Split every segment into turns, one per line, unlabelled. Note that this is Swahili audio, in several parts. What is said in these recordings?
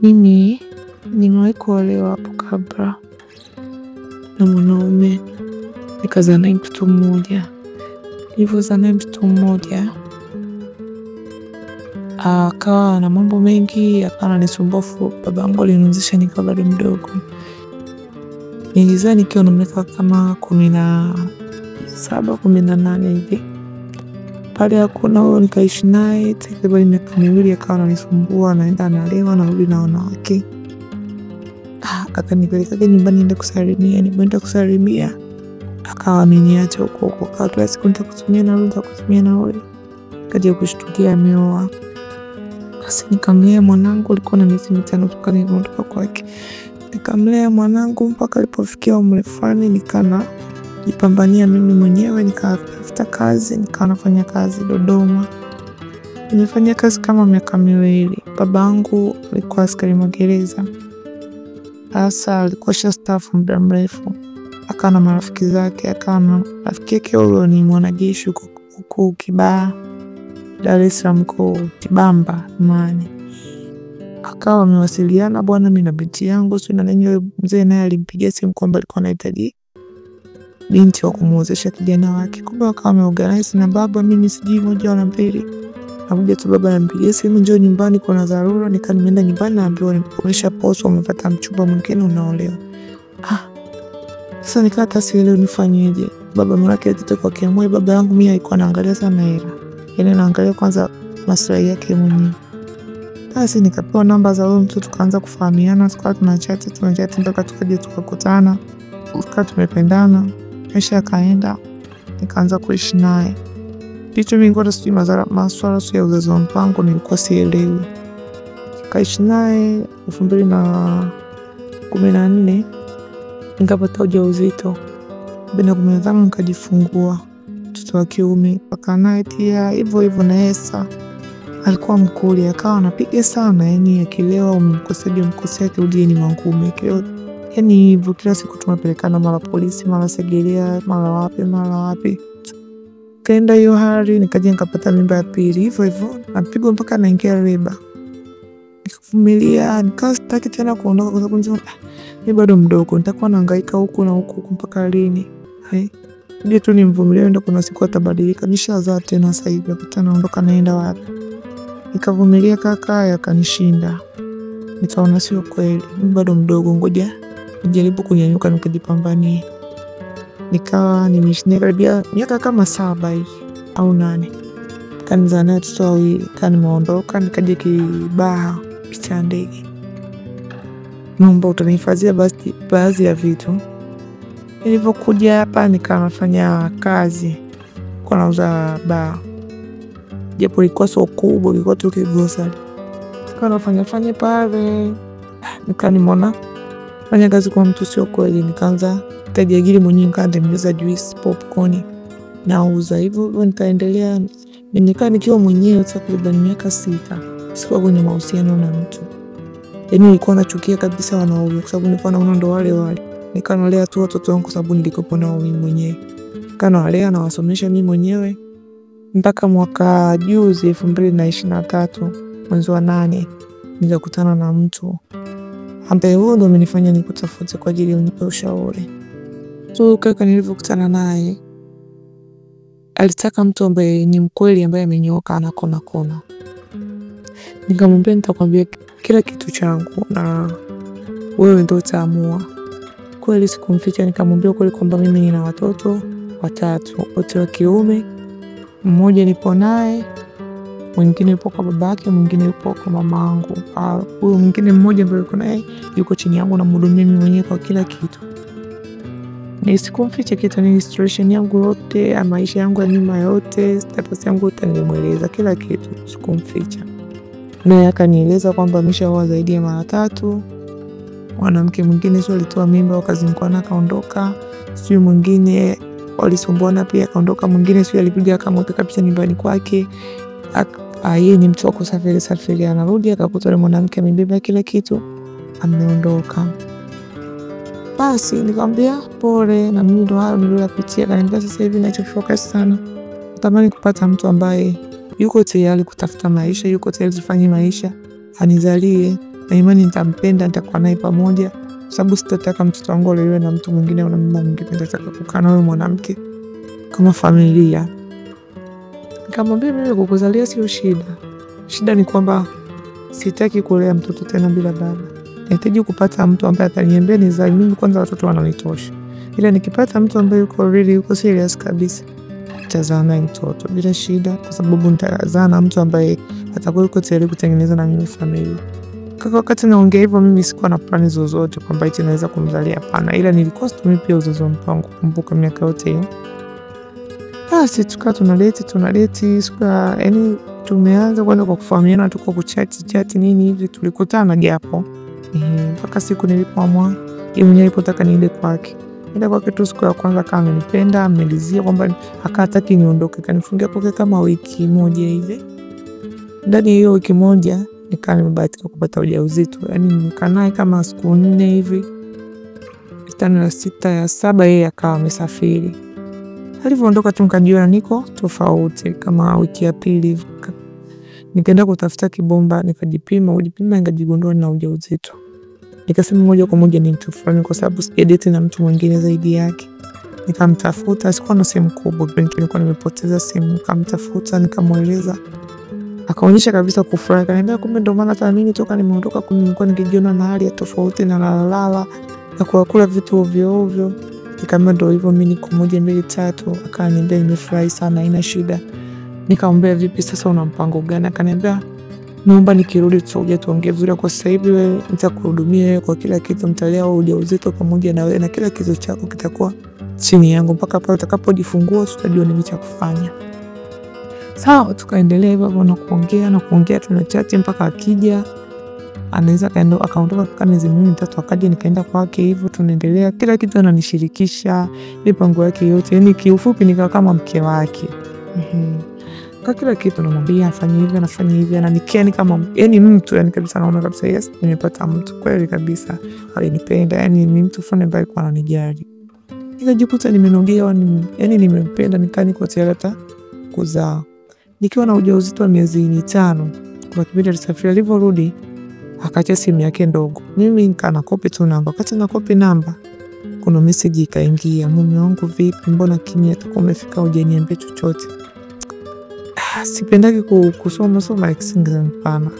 Mimi nimewahi kuolewa hapo kabla na mwanaume, nikazaa naye mtoto mmoja. Nilivyozaa naye mtoto mmoja akawa na mambo mengi, akawa ananisumbua. Babangu alinianzisha nikiwa bado mdogo. Nilizaa nikiwa na miaka kama 17, 18 hivi. Pale hakuna huyo, nikaishi naye takriban miaka 2, akawa ananisumbua, anaenda analewa, anarudi na wanawake. Akanipeleka nyumbani niende kusalimia, nilipoenda kusalimia akawa ameniacha huko huko. Akawa kila siku nitakutumia nauli, nitakutumia nauli. Kaja kushtukia ameoa. Basi nikamlea mwanangu, alikuwa na miezi 5 toka niliondoka kwake. Nikamlea mwanangu mpaka alipofikia umri fulani, nikana jipambania mimi mwenyewe, nikatafuta kazi, nikawa nafanya kazi Dodoma. Nimefanya kazi kama miaka 2. Babangu alikuwa askari magereza. Sasa alikuwa shastaafu muda mrefu. Akawa na marafiki zake, akawa na rafiki yake huyo ni mwanajeshi huko Kibaha, Dar es Salaam huko Kibamba Mani. Akawa amewasiliana, bwana mimi na binti yangu, sio na nini. Mzee naye alimpigia simu kwamba alikuwa anahitaji binti wa kumuozesha kijana wake. Kumbe wakawa wameorganize na baba, mimi sijui moja wala mbili. Nakuja tu baba anampigia simu, njoo nyumbani kuna dharura. Nikaa nimeenda nyumbani, naambiwa umeshaposwa, umepata mchumba mwingine, unaolewa. Sasa nikaa hata sielewi nifanyeje. Baba mwanake alitoka kwa kiamua, baba yangu mimi alikuwa anaangalia sana hela. Yaani anaangalia kwanza maslahi yake mwenyewe. Basi nikapewa namba za huyo mtu, tukaanza kufahamiana, tukawa tunachat mpaka tukaja tukakutana. Tukawa tumependana. Maisha yakaenda, nikaanza kuishi naye. Kitu mimi nilikuwa sijui masuala sio ya uzazi wa mpango, nilikuwa sielewi. Nikaishi naye 2014 nikapata ujauzito. 2015 nikajifungua mtoto wa kiume. Nikakaa naye pia hivyo hivyo, na yeye sasa alikuwa mkuli, akawa anapiga sana, yani akilewa umemkosaje umkosea, akirudi ni mwangume. Yani hivyo kila siku tunapelekana mara polisi, mara Segerea, mara wapi, mara wapi. Kaenda hiyo hali, nikaja nikapata mimba ya pili, hivyo hivyo napigwa mpaka naingia leba. Nikavumilia, nikawa sitaki tena kuondoka kwa sababu nisema mimi bado mdogo, nitakuwa nahangaika huku na huku mpaka lini? Ndio tu nimvumilie, ndio kuna siku atabadilika. Nishazaa tena sasa hivi, hata naondoka naenda wapi? Nikavumilia kaka, yakanishinda. Nikaona sio kweli, mimi bado mdogo, ngoja nijaribu kunyanyuka nikajipambanie. Nikawa nimeishi karibia miaka kama 7 hivi au 8. Kanizaa naye watoto wawili, kaa nimeondoka nikaja Kibaha picha ndege. Naomba utanihifadhia basi baadhi ya vitu. Nilivyokuja hapa nikawa nafanya kazi, kwa nauza baa. Japo ilikuwa sio kubwa, ilikuwa tu kigrocery. Nikawa nafanya fanya pale. Nikawa nimeona fanya kazi kwa mtu sio kweli, nikaanza nikajiajiri mwenyewe, nikawa natengeneza juice, popcorn nauza. Hivyo hivyo nikaendelea, nimekaa nikiwa mwenyewe takriban miaka 6. Sikuwa kwenye mahusiano na mtu. Yaani nilikuwa nachukia kabisa wanaume kwa sababu nilikuwa naona ndo wale wale. Nikawa nalea tu watoto wangu kwa sababu nilikuwa nao mimi mwenyewe. Nikawa nawalea nawasomesha mimi mwenyewe mpaka mwaka juzi 2023 mwezi wa 8 nikakutana na mtu ambaye huyo ndo amenifanya nikutafute kwa ajili ya unipe ushauri. So kaka nilivyokutana naye alitaka mtu ambaye ni mkweli, ambaye amenyooka ana kona kona. Nikamwambia nitakwambia kila kitu changu na wewe ndio utaamua. Kweli sikumficha, nikamwambia kweli kwamba mimi nina watoto 3, wote wa kiume. Mmoja nipo naye, mwingine yupo kwa babake, mwingine yupo kwa mamangu. Huyo mwingine mmoja ambaye yuko naye yuko chini yangu na mhudumia mimi mwenyewe kwa kila kitu. Ni sikumficha kitu, ni situation yangu yote, ya maisha yangu ya nyuma yote, status yangu yote nilimweleza kila kitu, sikumficha. Naye akanieleza kwamba ameshaoa zaidi ya mara 3. Mwanamke mwingine sio alitoa mimba wakazinguana akaondoka, sio mwingine walisumbuana pia akaondoka, mwingine sio alipiga akamweka kabisa nyumbani kwake. Yeye ni mtu wa kusafiri safiri, anarudi akakuta yule mwanamke amebeba kila kitu, ameondoka. Basi nikamwambia pole, na mimi ndo hayo niliyopitia. Akaniambia sasa hivi ninachofocus sana, natamani kupata mtu ambaye yuko tayari kutafuta maisha, yuko tayari kufanya maisha, anizalie Na imani nitampenda, nitakuwa naye pamoja, sababu sitataka mtoto wangu alelewe na mtu mwingine au na mama mwingine. Nitataka kukaa na huyo mwanamke kama familia. Nikamwambia mimi kukuzalia sio shida. Shida ni kwamba sitaki kulea mtoto tena bila baba. Nahitaji kupata mtu ambaye ataniambia nizae mimi kwanza, watoto wananitosha. Ila nikipata mtu ambaye yuko really, yuko serious kabisa, nitazaa naye mtoto bila shida, kwa sababu nitazaa na mtu ambaye atakuwa yuko tayari kutengeneza na mimi familia. Kaka, wakati naongea hivyo mimi sikuwa na plani zozote kwamba eti naweza kumzalia, hapana, ila nilikuwa situmii pia uzazi wa mpango, kumbuka miaka yote hiyo. Basi tukawa tunaleti siku ya yani, tumeanza kwanza kwa kufahamiana tu kwa kuchati chati nini hivi, tulikutana japo mpaka siku nilipoamua yeye mwenyewe alipotaka niende kwake. Nenda kwake tu siku ya kwanza kama amenipenda, amelizia kwamba akataki niondoke, kanifungia kwake kama wiki moja hivi. Ndani ya hiyo wiki moja nikawa nimebahatika kupata ujauzito. Yaani nikaa naye kama siku 4 hivi, 5 ya 6 ya 7 yeye akawa amesafiri. Alivyoondoka tu nikajiona niko tofauti. Kama wiki ya pili hivi nikaenda kutafuta kibomba, nikajipima, kujipima nikajigundua nina ujauzito. Nikasema moja kwa moja ni mtu fulani, kwa sababu sijadate na mtu mwingine zaidi yake. Nikamtafuta, sikuwa na simu kubwa, nilikuwa nimepoteza simu. Nikamtafuta, nikamweleza, akaonyesha kabisa kufurahi. Akaniambia kumbe ndio maana hata mimi toka nimeondoka kumbe nilikuwa nikijiona na hali ya tofauti na lalala na kula vitu ovyo ovyo. Nikamwambia ndio hivyo, mimi niko 1 2 3. Akaniambia nimefurahi sana, haina shida. Nikamwambia vipi sasa, una mpango gani? Akaniambia naomba nikirudi tutakuja tuongee vizuri, kwa sasa hivi wewe nitakuhudumia wewe kwa kila kitu, nitalea ujauzito pamoja na wewe na kila kitu chako kitakuwa chini yangu mpaka pale utakapojifungua, tutajua nini cha kufanya. Sawa, tukaendelea hivyo na kuongea na kuongea, tunachati mpaka akija anaweza kaenda akaondoka kama miezi 2-3, akaja nikaenda kwake hivyo, tunaendelea kila kitu ananishirikisha mipango yake yote, yani kiufupi nikawa kama mke wake. Kwa kila kitu namwambia afanye hivi, anafanya hivi, ananikia ni kama yani mtu, yani kabisa naona kabisa yes, nimepata mtu kweli kabisa alinipenda, yani ni mtu fulani ambaye alikuwa ananijali. Nikajikuta nimenogewa, yani nimempenda, nikaa niko tayari hata kuzaa. Nikiwa na ujauzito wa miezi 5, kuna kipindi alisafiri, alivyorudi akaacha simu yake ndogo. Mimi nikaa nakopi tu namba. Wakati nakopi namba, kuna message ikaingia, mume wangu vipi, mbona kimya, toka umefika hujaniambia chochote. Sipendaki kusoma soma mpana.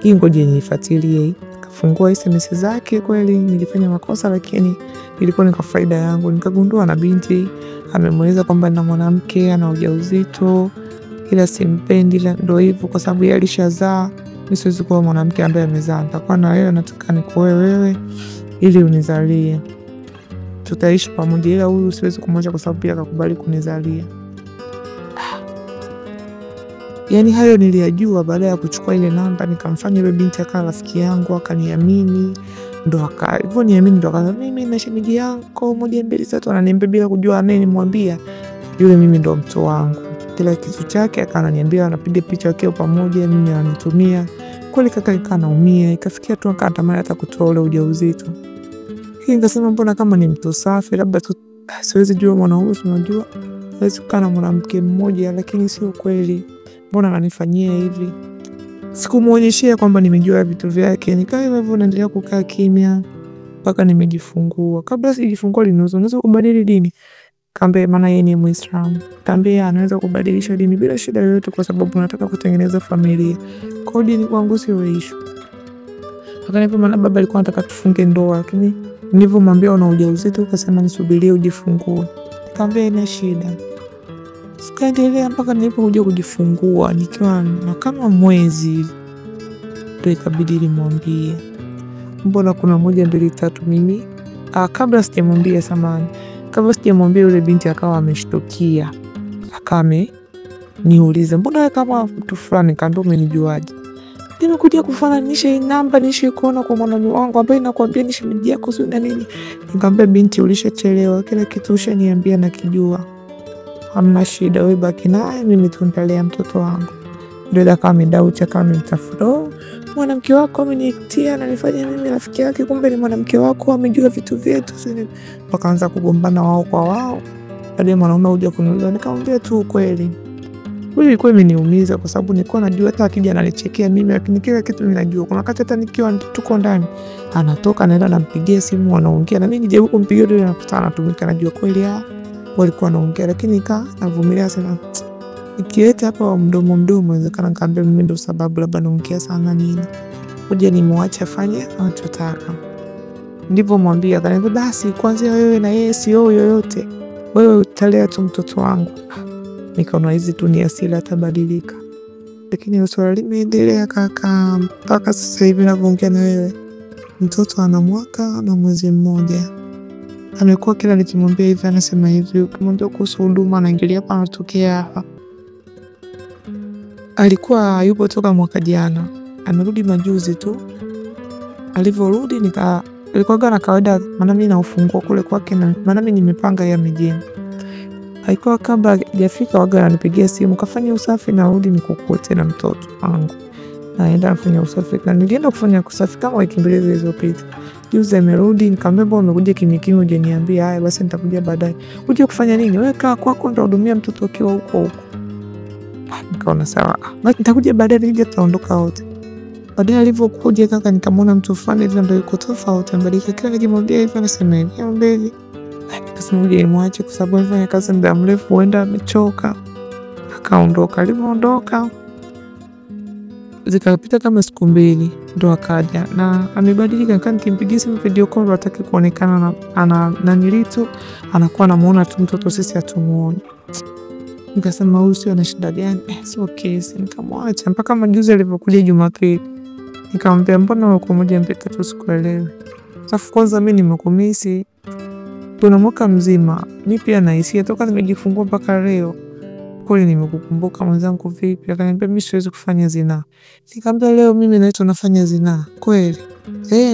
Hii ngoja niifuatilie. Kafungua SMS zake, kweli nilifanya makosa lakini ilikuwa ni kwa faida yangu. Nikagundua na binti amemweleza kwamba na mwanamke ana ujauzito, ila simpendi, ila ndio hivyo kwa sababu yeye alishazaa. Mimi siwezi kuwa mwanamke ambaye amezaa. Nitakuwa na wewe, nataka nikuoe wewe ili unizalie, tutaishi pamoja, ila huyu siwezi kumwacha kwa sababu pia akakubali kunizalia. Yani hayo niliyajua baada ya kuchukua ile namba, nikamfanya yule binti akawa rafiki yangu, akaniamini, ndo hivyo niamini, ndo akaanza mimi na shemeji yako 1 2 3, ananiambia bila kujua anayemwambia yule mimi ndo mtu wangu. Kila kitu chake akaniambia, anapiga picha wakiwa pamoja, mimi ananitumia. Kweli kaka ikawa naumia, ikafikia tu akatamani hata kutoa ule ujauzito. Hii nikasema mbona kama ni mtu safi, labda tu siwezi jua mwanaume, unajua siwezi kukaa na mwanamke mmoja, lakini sio kweli, mbona ananifanyia hivi? Sikumuonyeshia kwamba nimejua vitu vyake, nikawa hivyo naendelea kukaa kimya mpaka nimejifungua. Kabla sijifungua aliniuliza unaweza kubadili dini? Kaambia maana yeye ni Muislamu. Kaambia anaweza kubadilisha dini bila shida yoyote kwa sababu nataka kutengeneza familia. Kwa dini kwangu sio issue. Akaniambia maana baba alikuwa anataka tufunge ndoa, lakini nilivyomwambia una ujauzito akasema nisubirie ujifungue. Nikamwambia ina shida. Sikaendelea mpaka nilipokuja kujifungua nikiwa na kama mwezi, ndio ikabidi nimwambie mbona kuna 1 2 3 mimi. Kabla sijamwambia, samahani, kabla sijamwambia yule binti akawa ameshtukia, akawa ameniuliza mbona kama mtu fulani. Nikamwambia umenijuaje? Nimekuja kufananisha hii namba nishi kuona kwa mwanaume wangu ambaye nakwambia ni shemeji yako sio na nini. Nikamwambia binti, ulishachelewa, kila kitu ushaniambia nakijua, hamna shida, wewe baki naye, mimi tu nitalea mtoto wangu. Ndio akawa amedauti, akawa amemtafuta mwanamke wako amenitia na nifanye mimi rafiki yake, kumbe ni mwanamke wako, amejua vitu vyetu. Wakaanza kugombana wao kwa wao. Baadaye mwanaume huja kuniuliza, nikamwambia tu ukweli. Kweli ilikuwa imeniumiza kwa sababu nilikuwa najua hata akija ananichekea mimi, lakini kila kitu ninajua. Kuna wakati hata nikiwa tuko ndani anatoka anaenda nampigia simu wanaongea, na mimi nijaribu kumpigia yule nakuta anatumika, najua kweli walikuwa wanaongea, lakini nikaa navumilia sana. Nikileta hapa mdomo mdomo inawezekana nikamwambia mimi ndo sababu labda naongea sana nini. Kuja nimwache afanye anachotaka. Ndivyo mwambia, akaniambia basi kwanza wewe na yeye sio yoyote. Wewe utalea tu mtoto wangu. Nikaona hizi tu ni asili atabadilika. Lakini swala limeendelea kaka mpaka sasa hivi ninavyoongea na wewe. Mtoto ana mwaka na mwezi mmoja. Amekuwa kila nikimwambia hivi anasema hivi, ukimwambia kuhusu huduma anaingilia hapa anatokea hapa. Alikuwa yupo toka mwaka jana, amerudi majuzi tu. Alivyorudi ilikuwa na kawaida, maana mimi naufungua kule kwake, na maana mimi nimepanga ya mjini. Haikuwa kabla hajafika waga ananipigia simu, kafanya usafi na rudi nikukute na mtoto wangu. Naenda kufanya usafi, na nilienda kufanya usafi kama wiki mbili zilizopita. Juzi amerudi, nikamwambia mbona umekuja kimya kimya hujaniambia? Haya basi nitakuja baadaye. Uje kufanya nini? Wewe kaa kwako ndio hudumia mtoto ukiwa huko huko. Nikaona sawa, nitakuja baadaye, nije tutaondoka wote. Baadaye alivyokuja kaka, nikamwona mtu fulani hivi ambaye yuko tofauti, amebadilika. Kila nikimwambia hivi anasema hivi, niambie hivi. Nikasema uje nimwache kwa sababu amefanya kazi muda mrefu, huenda amechoka. Akaondoka. Alivyoondoka zikapita kama siku mbili ndo akaja na amebadilika. Nikaa nikimpigia simu video call hataki kuonekana, ana nanilitu anakuwa anamuona tu mtoto, sisi hatumuoni. Nikasema huyu sio ana shida gani? Sio kesi. Nikamwacha mpaka majuzi alivyokuja Jumapili. Nikamwambia mbona uko moja mbili tatu sikuelewi. Safu kwanza mimi nimekumisi. Tuna mwaka mzima. Mimi pia nahisia toka nimejifungua mpaka leo. Kweli nimekukumbuka mwenzangu vipi? Akaniambia mimi siwezi kufanya zinaa. Nikamwambia leo mimi na tunafanya zinaa. Kweli?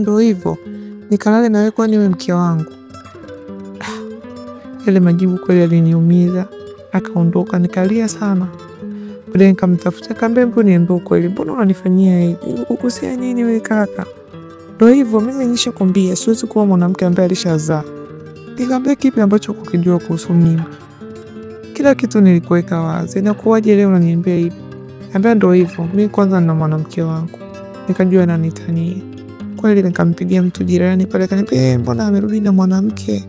Ndio hivyo. Nikalale na wewe kwani wewe mke wangu? Yale majibu kweli yaliniumiza. Akaondoka, nikalia sana. Baadaye nikamtafuta, nikamwambia mbona niambie ukweli, mbona unanifanyia hivi? Ukukosea nini wewe kaka? Ndio hivyo, mimi nishakwambia siwezi kuwa mwanamke ambaye alishazaa. Nikamwambia kipi ambacho kukijua kuhusu mimi? Kila kitu nilikuweka wazi. Inakuwaje leo unaniambia hivi? Nikamwambia ndio hivyo, mimi kwanza nina mwanamke wangu. Nikajua ananitania. Kweli nikampigia mtu jirani pale, akaniambia mbona amerudi na mwanamke?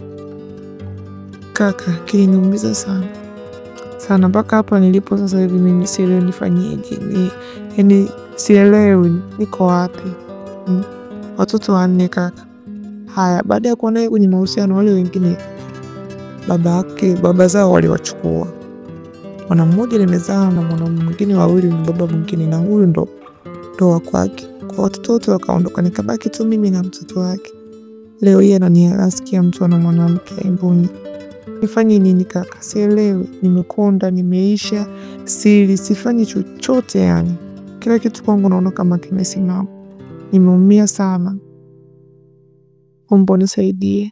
Kaka, kiliniumiza sana. Sana mpaka hapa nilipo sasa hivi mimi sielewi nifanyeje. Yaani sielewi niko wapi. Watoto wanne kaka. Haya, baada ya kuwa naye kwenye mahusiano wale wengine baba zao waliwachukua. Mwana mmoja nimezaa na mwana mwingine wawili ni baba mwingine, na huyu ndo wa kwake. Kwa watoto wote wakaondoka, nikabaki tu mimi na mtoto wake. Leo yeye ananiasikia mtu ana mwanamke mbuni. Nifanye nini kaka? Sielewi. Nimekonda, nimeisha, sili, sifanyi chochote yani. Kila kitu kwangu naona kama kimesimama. Nimeumia sana. Omba unisaidie.